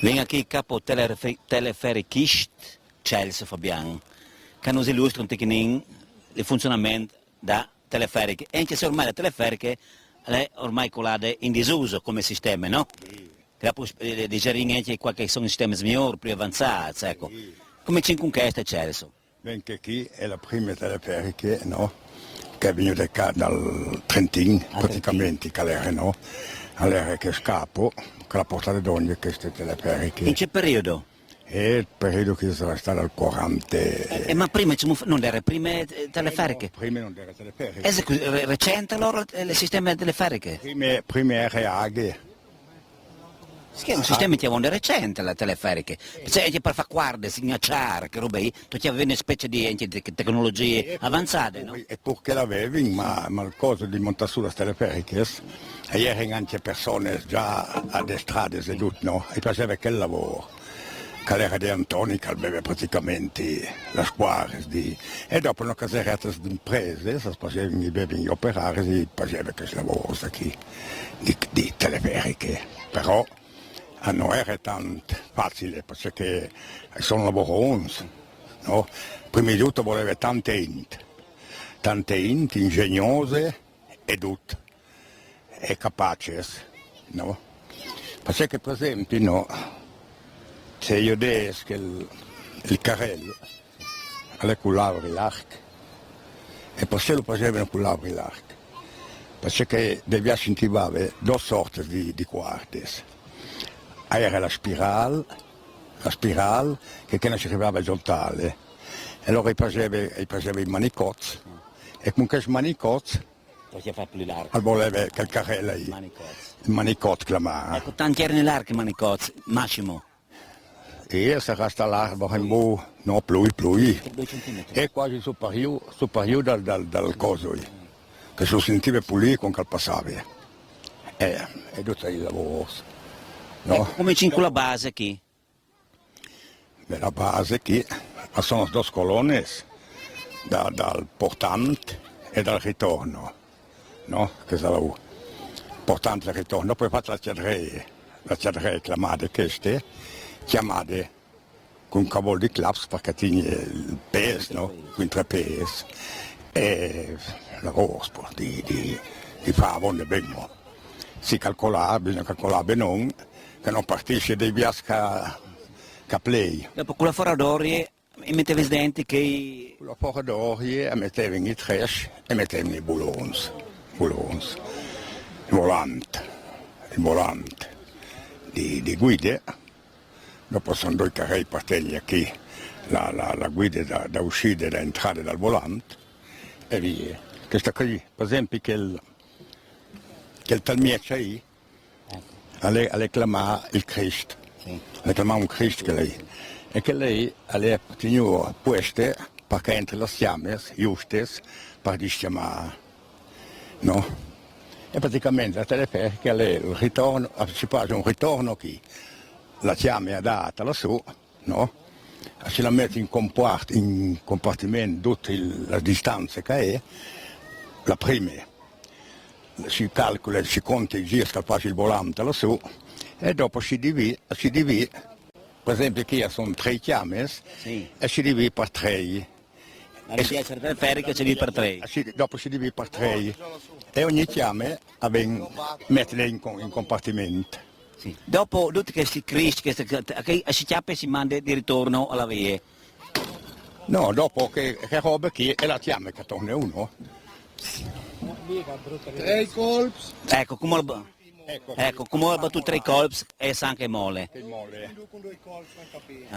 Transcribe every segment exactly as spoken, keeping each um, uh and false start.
Vin achì capo telefe-, teleferichist Celso Fabian, che nos illustra un tichinin il funzionament da teleferiche. Anche se ormai la teleferiche è ormai colade in disuso come sistema, no? Che la pos-, eh, digerin anche qualche sono sistemi migliori, più avanzati, ecco. Come ci inconquista Celso? Benché chi è la prima teleferiche, no? Che è venuta qua dal Trentin, ah, praticamente, che l'era, no? Allora che scapo, che l'ha portata donde queste teleferiche. In che periodo? E il periodo che sarà stato il quaranta. Eh, eh, ma prima ci mu-, non era prime, eh, teleferiche? Eh, no, prima non era teleferiche. È così, re-, recente allora, eh, il sistema teleferiche? Prima, prima era aghe. Sì, è un sistema che è recente la teleferiche. Cioè, anche per far guarde, signacciare, che robe lì, tu ci avevi una specie di, anche di tecnologie avanzate, no? E perché l'avevi, ma, ma il coso di montare su la teleferiche, e erano anche persone già addestrate, sedute, no? E faceva quel lavoro. Che l'era di Antoni, che aveva praticamente la squadra di, e dopo una caserata di imprese, se facevano, i bevi operari, si faceva questo lavoro, sa chi, di, di teleferiche. Però, ah, non era tanto facile, perché sono lavorons, no? Prima di tutto voleva tante int, tante int ingegnose e tutto, e capaces, no? Perché, per esempio, no, se io devo che il, il carrello, alle culavri l'arc, e perché lo facevano culavri l'arc? Perché devia incentivare due sorte di, di quartes. Era la spirale, la spirale, che, che non si arrivava a giortale. E allora i faceva, i faceva i manicots, e con questi manicots... Perché fa più largo. Al voleva che il carrello lì. Manicots. Il manicot clamava. Ecco, tanti erano larghi i manicots, massimo. E sarà sta l'arbo in bu, no, plui, plui. Due centimetri. È quasi superiore, superiore dal, dal, dal coso lì, che si sentiva pulire con che passava. Eh, è tutto il lavoro. No? Ecco, come c'è con la base qui? Beh, la base qui, ma sono due colonne da, dal portante e dal ritorno, no? Che sarà il portante e il ritorno. Poi fate la cedrée, la cedrée chiamate queste, chiamate con cavolo di claps perché tiene il peso, no? Con tre peso. E la rospo di, di, di fare abbonde ben. Si calcola, bisogna calcolare ben, che non partisce dei viasca caplei. Dopo con la fora d'orie e mettevi dentro che... Con la fora d'orie e mettevi i trash e mettevi i boulons. Boulons. Il volante. Il volante di, di guide. Dopo sono due carrei partegna qui, la, la, la guida da, da uscita e da entrata dal volante, e via. Questa qui, per esempio, che il, che il talmiaccia lì, alle, alle chiama il Christ, sì. Alle chiama un Christ che lei, e che lei alle tenuto pueste perché entra le chiame, giuste, per dischiamare, no? E praticamente la teleferica è il ritorno, si fa un ritorno qui, la chiama è data lassù, no? Si la mette in compart-, in compartimento tutta il, la distanza che è, la prima, si calcola, si conta i giri che fa il volante lassù, e dopo si divide, si divide, per esempio qui sono tre chiame, sì, e si divide per tre. Ma e mi piace il teleferico, si divide per tre. Ah, sì, dopo si divide per tre. E ogni chiame la ven-, mette in, co-, in compartimento. Sì. Dopo tutti questi Christ, che, che, che si chiappa e si manda di ritorno alla via. No, dopo che, che robe qui è la chiame che torna uno. Tre colps. Ecco, come lo, ecco, come ho battuto tre colps e sa anche mole. Che mole.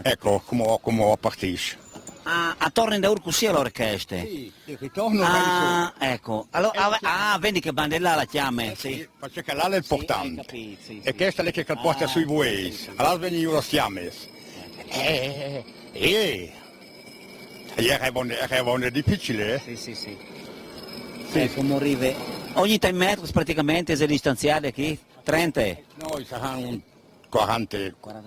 Ecco, come, come ho partito. Ah, attorno da Urcusia l'orchestra. Sì, che ritorno. Ah, ecco. Allora, ah, ah, vedi che banda là la chiame, sì. Perché là è il portante. Sì, ho capito, sì, e sì. Questa è che porta sui buoi. Allora venivo la chiame. Eh, eh, eh. E era vonde, era vonde difficile, eh? Sì, sì, sì. Sì. Ecco, morive. Ogni tre metri praticamente si è distanziato qui? trenta? Noi saranno un quaranta,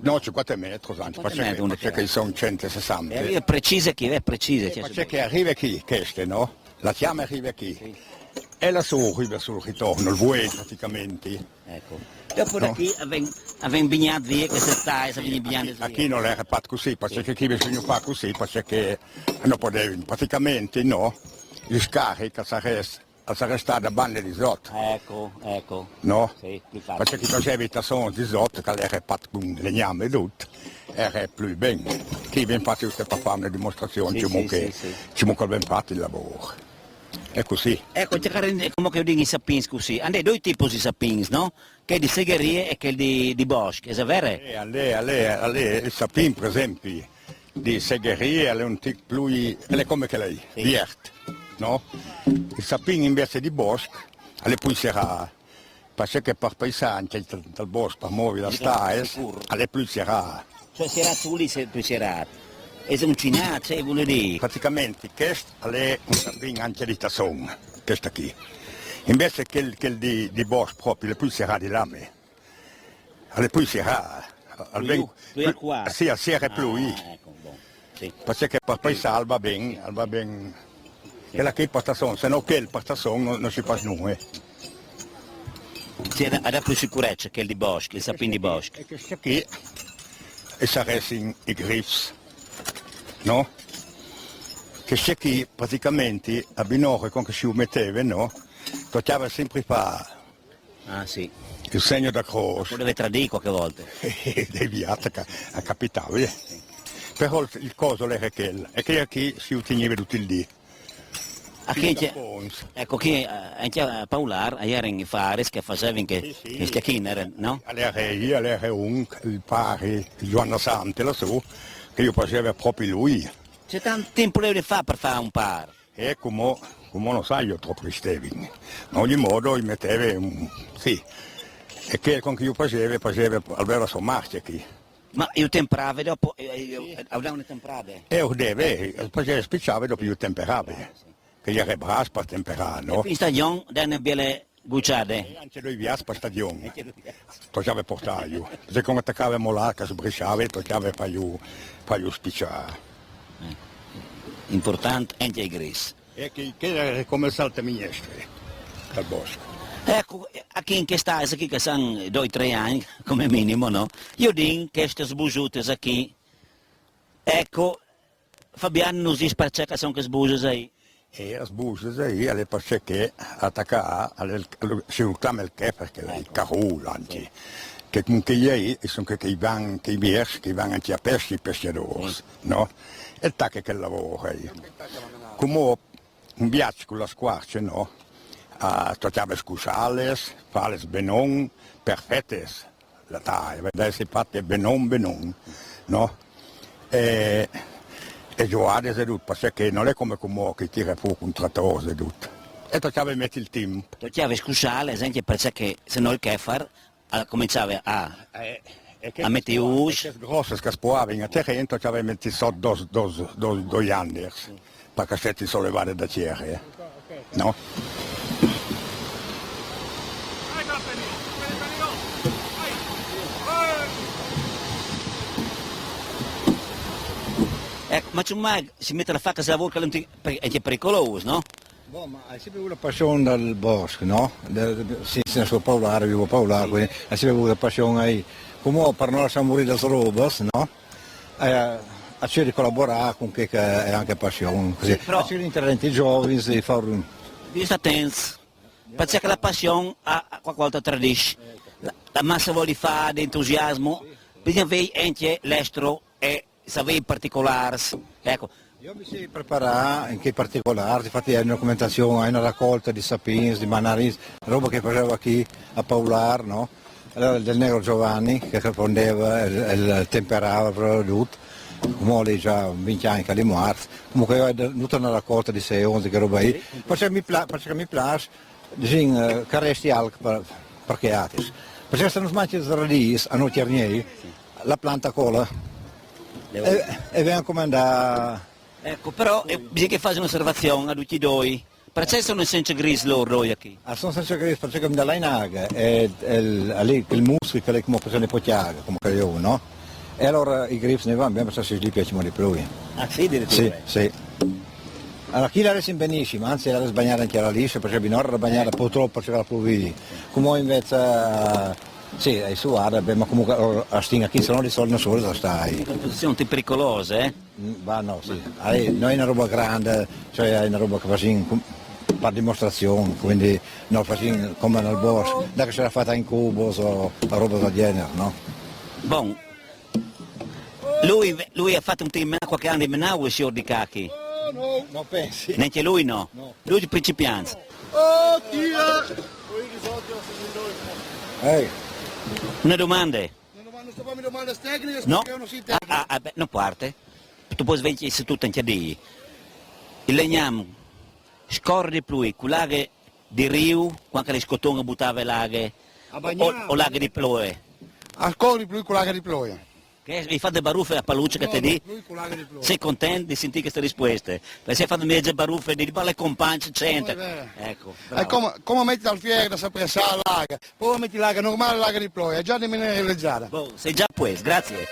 no, cinquanta metri, anzi, perché, perché che sono centosessanta. E arriva precise chi, è precise. Cioè, perché arriva chi, queste, no? La chiama arriva chi. E la su, arriva sul ritorno, il vuoto praticamente. Ecco. Dopo da qui avevamo bignat via, che se sta, e se viene bignat via. Qui non era fatto così, perché chi bisogna fare così, perché non potevi, praticamente no, il scarico sarebbe a sarà stata banda di sotto. Ecco, ecco. No? Sì, perché chi faceva i tassoni di sotto, che era fatto con legname e tutto, era più bene. Chi viene fatto per fare una dimostrazione, sì, ci, sì, sì, sì. Ci ben fatto il lavoro. È così. Ecco, come che io dico i sapins così. Hanno due tipi di sapins, no? Che di segherie e che di, di boschi, è vero? Eh, allè, allè, allè, il sapin, per esempio, di segherie è un tic più, è come che lei, sì. Viert, no? Il sapin invece di bosco, alle poi sarà, perché per paesaggi dal, dal bosco, per muovere la stessa, alle poi sarà. Cioè, sarà tu lì, se poi sarà. È un cinato, cioè, vuol dire. Praticamente, questo è un sapin anche di tasson, questa qui. Invece quel, quel di, di bosco proprio, le poi sarà di lame. Alle poi sarà. Al ben, più a qua. Sì, a Sierra più. Ah, ecco, bon. Sì. Perché che per poi salva ben, salva ben. Quella che passa son, se no che il passa son non, non si fa nulla. Sì, ha da più sicurezza che il di Boschi, il sapin di Boschi. E che sia qui e saresti in i griffs, no? Che sia qui praticamente a Binore con che si metteva, no? Toccava sempre fare Ah, sì. Il segno da croce. Lo deve tradire qualche volta. Devi attaccare, ha capito, eh? Però il coso l'era quel, e che qui si otteneva tutti il dì. Anche, ecco, che anche a Paular, ieri in Faris che facevi che, sì, sì. Che schiacchine, no? Allora io, allora un, il pari, Giovanna Sante, la so, che io facevo proprio lui. C'è tanto tempo che fa per fare un par. E come, come non sai io troppo ristevi, ma ogni modo gli metteva un, sì, e che con chi io facevo, facevo, aveva la sua marcia qui. Ma io temprave dopo, eh, io, eh, avevo una temprada. E eh, deve, eh, facevo spicciare dopo io temperave, che gli era braspa temperare, no? In stagione, dane biele Guciade. E anche lui vias per stagione. Togliava portaio. Se come attaccava molà, che sbrisciava, togliava per più, per più spicciare. Importante anche i gris. E che, che era come salta minestre dal bosco. Ecco, a chi in che sta, chi che san due tre anni, come minimo, no? Io din che ste sbusute qui, ecco, Fabian nos dice perché che sono che sbusute aí. E a sbusa, sai, alle perché che attacca, alle, si reclama il che perché il carul anche. Che comunque ieri sono che, che i van, che i viers, che i van anche a pesci, pescadores, no? E attacca che lavoro aí. Come un viaggio con la squarcia, no? A toccare scusales, fales benon, perfettes. La taglia, deve essere fatte benon benon, no? E, e giocare e tutto, perché non è come come che tira fuori un trattore e tutto. E toccava mettere il tempo. Toccava scusare, ad esempio, perché se no il Kefar cominciava a, eh, a mettere i usi. Grosse che spuava in terreno, toccava mettere sotto due, due, due, due anni. Perché se ti sollevare da tierra, eh? No? Ecco, ma insomma, si mette la facca se lavora che è pericoloso, no? Bon, ma hai sempre avuto la passione dal bosco, no? Sì, senza parlare, vivo parlare, quindi hai sempre avuto la passione. Come per noi siamo morire da robas, no? Eh, a cercare di collaborare con chi che ha anche passione, così. Sì, però... A cercare di interventi giovani, di fare un... Di sta tens. Perché che la passione a, a qualche volta tradisce. La, la massa vuole fare d'entusiasmo, bisogna avere anche l'estro e sapere i particolari. Ecco. Io mi si prepara in che particolare, infatti è una documentazione, è una raccolta di sapins, di manarins, roba che faceva qui a Paular, no? Allora del Negro Giovanni che fondeva e temperava proprio tutto, come lei già venti anni che è morto, comunque è tutta una raccolta di sei, onze che roba lì, perché mi, pla- perché mi piace, disin, eh, che resti alc per, per che altri, perché se non mangi il radis a noi tiernei, la planta cola e, e viene come andare. Ecco, però eh, bisogna che faccia un'osservazione a tutti e due. Perché sono senza gris loro due qui? Ah, sono senza gris perché mi dà in aria e, e lì il muschio che lei come se ne può chiare, come che io, no? E allora i grips ne vanno bene, ma se li piace di più. Ah sì, addirittura? Sì, sì. Allora, chi la resta benissimo, anzi la resta bagnata anche la liscia, perché finora era bagnata purtroppo c'era la pluvia. Come invece, eh, sì, è suata, beh, ma comunque oh, la stinga qui, se no di solito non solo sta. Composizioni pericolose, eh? Mm, va no, sì. Allora, non è una roba grande, cioè è una roba che facciamo com- per dimostrazione, quindi non facciamo come nel bosco, da che c'era fatta in cubo o roba del genere, no? Bon. Lui, lui ha fatto un team qualche anno di menau, il signor Di Cacchi. Non pensi? Neanche lui no. Lui è principiante. Oh, Dio! Ehi, Una domanda? Non domando, sto mi domande tecniche, No? Io non si Ah, ah, ah, beh, non parte. Tu puoi svegliare tutto anche di. Il legname scorre di più, con l'acqua di Rio, quando le scotone buttava l'acqua, o, o l'acqua di piove. A scorre di più con l'acqua di piove. Che vi fate baruffe a paluccia che te dico? Lui con l'acqua di piove. Sei contento di sentire queste risposte? Perché se fate mezze baruffe di balle compagni c'entra. È vero. Ecco, E come, come metti dal fiere da sapere sa l'acqua? Poi metti l'acqua normale, l'acqua di piove, è già di meno realizzata. Bon, sei già a posto, grazie.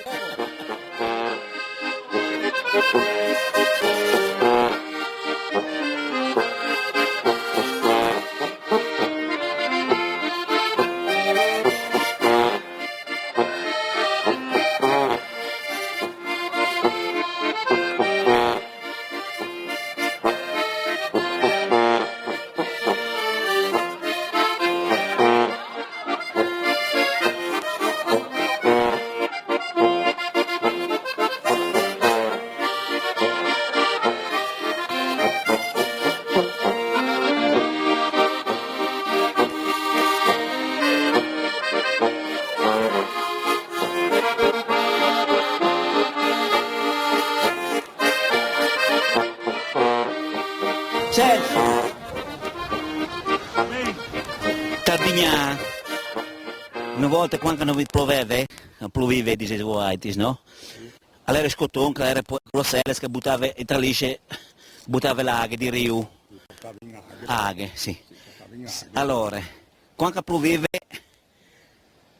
Celso! Tardignà, una volta quando non vi ploveva, non ploviva, dicevo, no? Allora scotton, che era grosselle, che buttava e tralisce, buttava l'acqua di Rio. Acqua, sì. Allora, quando ploviva,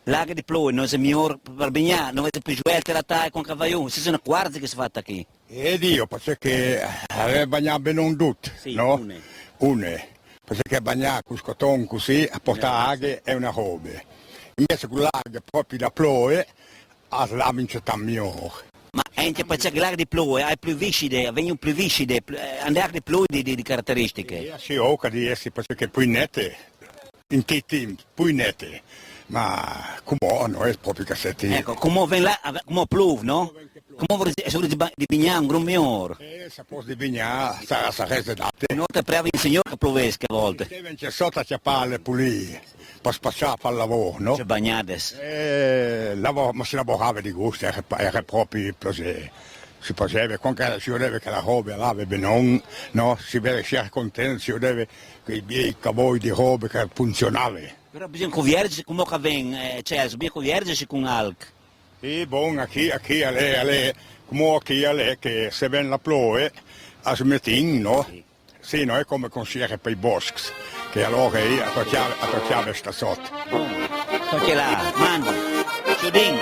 l'acqua di piove non è migliore per bagnare, non è più svelta la taglia con cavaglione, si sono quarzi che si fatta qui. E Dio, perché che aveva bagnato bene un dut, Sì, no? Une. Une. Perché che bagnare con scotton così, a portare acqua è una roba. Invece con l'acqua proprio da piove, a la vince tan migliore. Ma è anche perché l'acqua di piove è più viscida, viene più viscida, più- eh, l'acqua di piove di, di, di caratteristiche. E si oca di essere perché che poi nette, in che tempo, poi nette. Ma come non è proprio cassettino. Ecco, come ven là, come piove, no? Come vorrei essere di, di bagnare un gran migliore. E se posso di bagnare, sarà, sarà date. Una volta prima il signore che plovesse a volte. Se venne sotto a chiappare pulì, per spacciare, per il lavoro, no? C'è bagnades. Eh, lavoro, ma si lavorava di gusto, era, era proprio piacere. Si faceva, quando si vedeva che la roba andava bene, no? Si vedeva, si era contento, si vedeva che i miei cavoi di roba che funzionava. Però bisogna conviergersi come che ven, eh, cioè, bisogna conviergersi con alc. E bon, a chi, a chi, a lei, a lei, come a chi, a lei, che se ven la piove, a smettin, no? Sì, non è come consigliere per i boschi, che allora io a tocchiare, a tocchiare sta sotto. Perché là, mano, Giudin.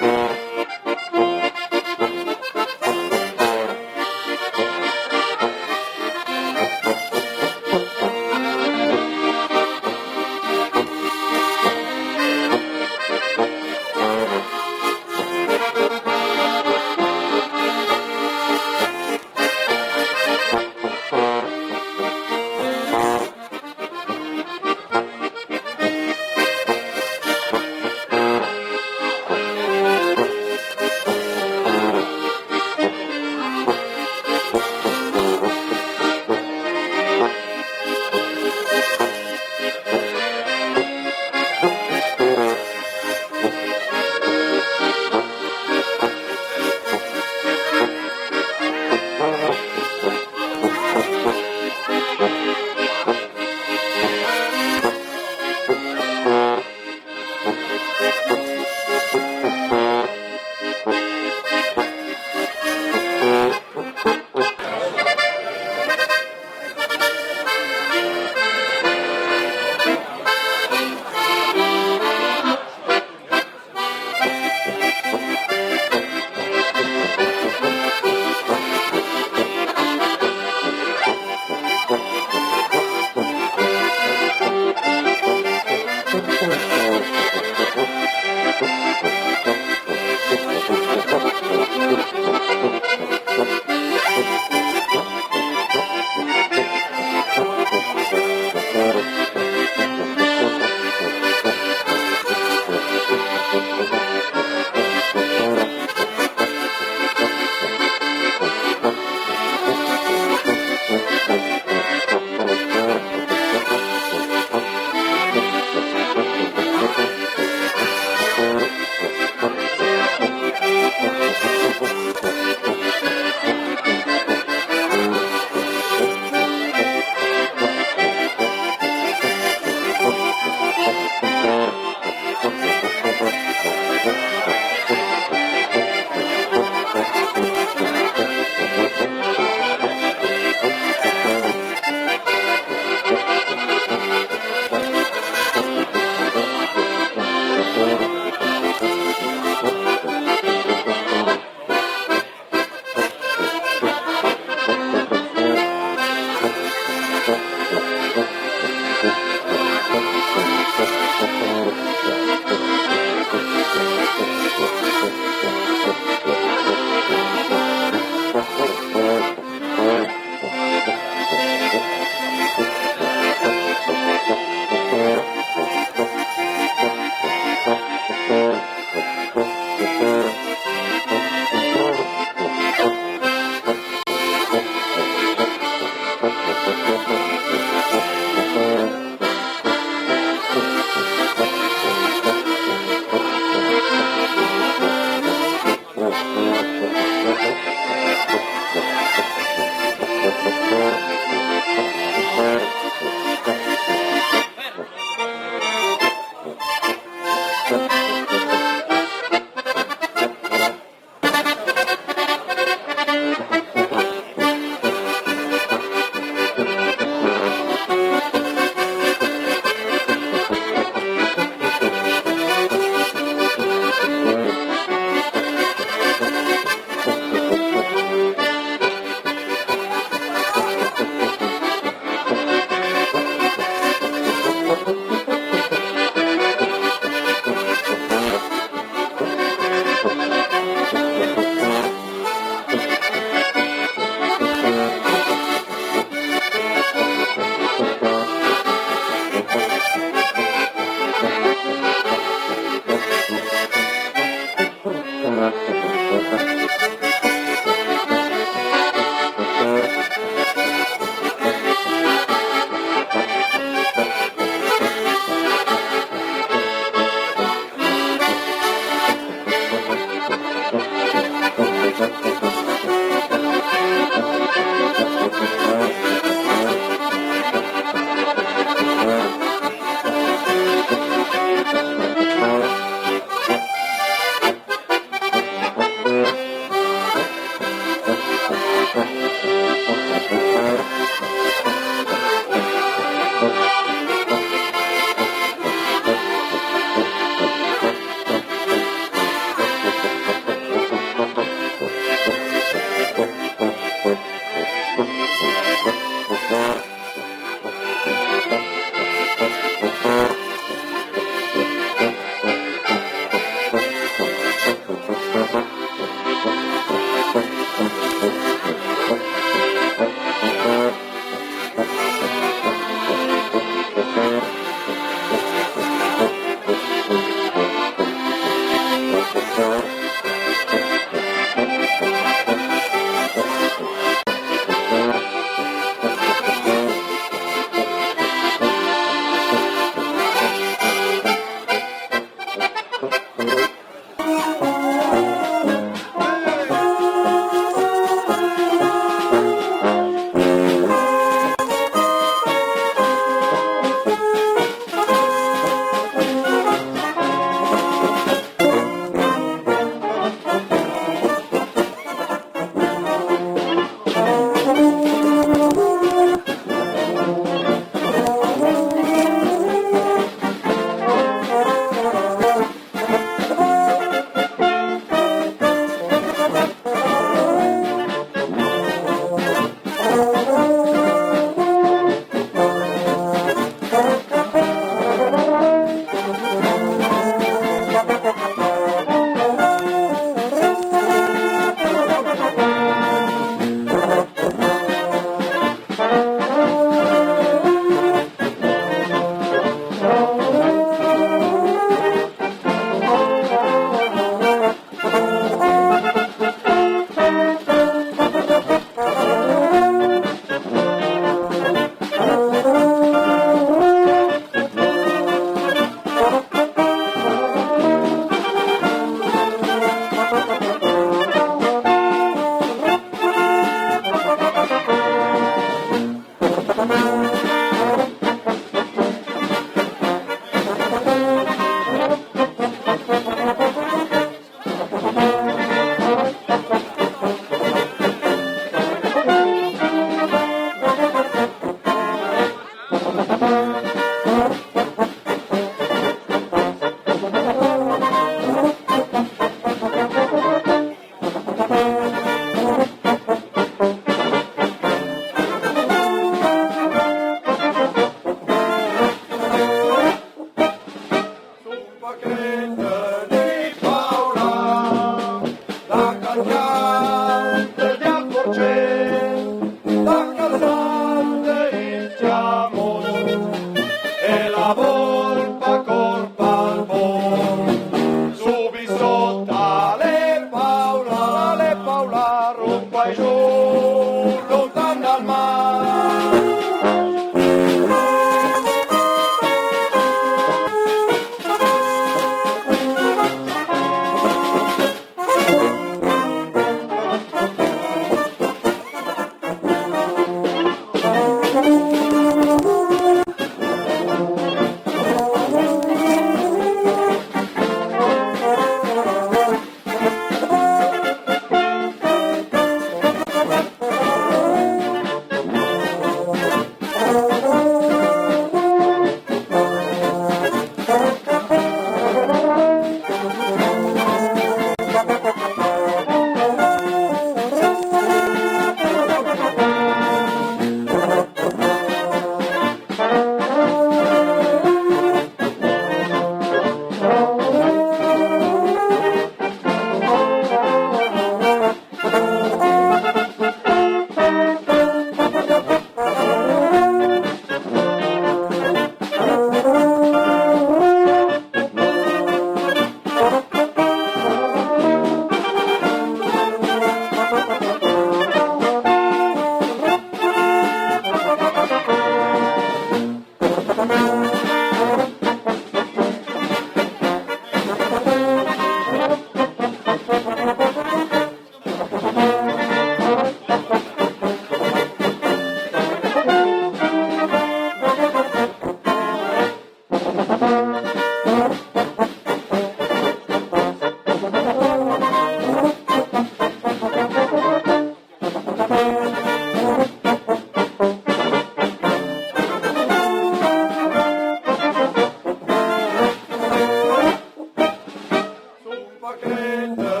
Greta,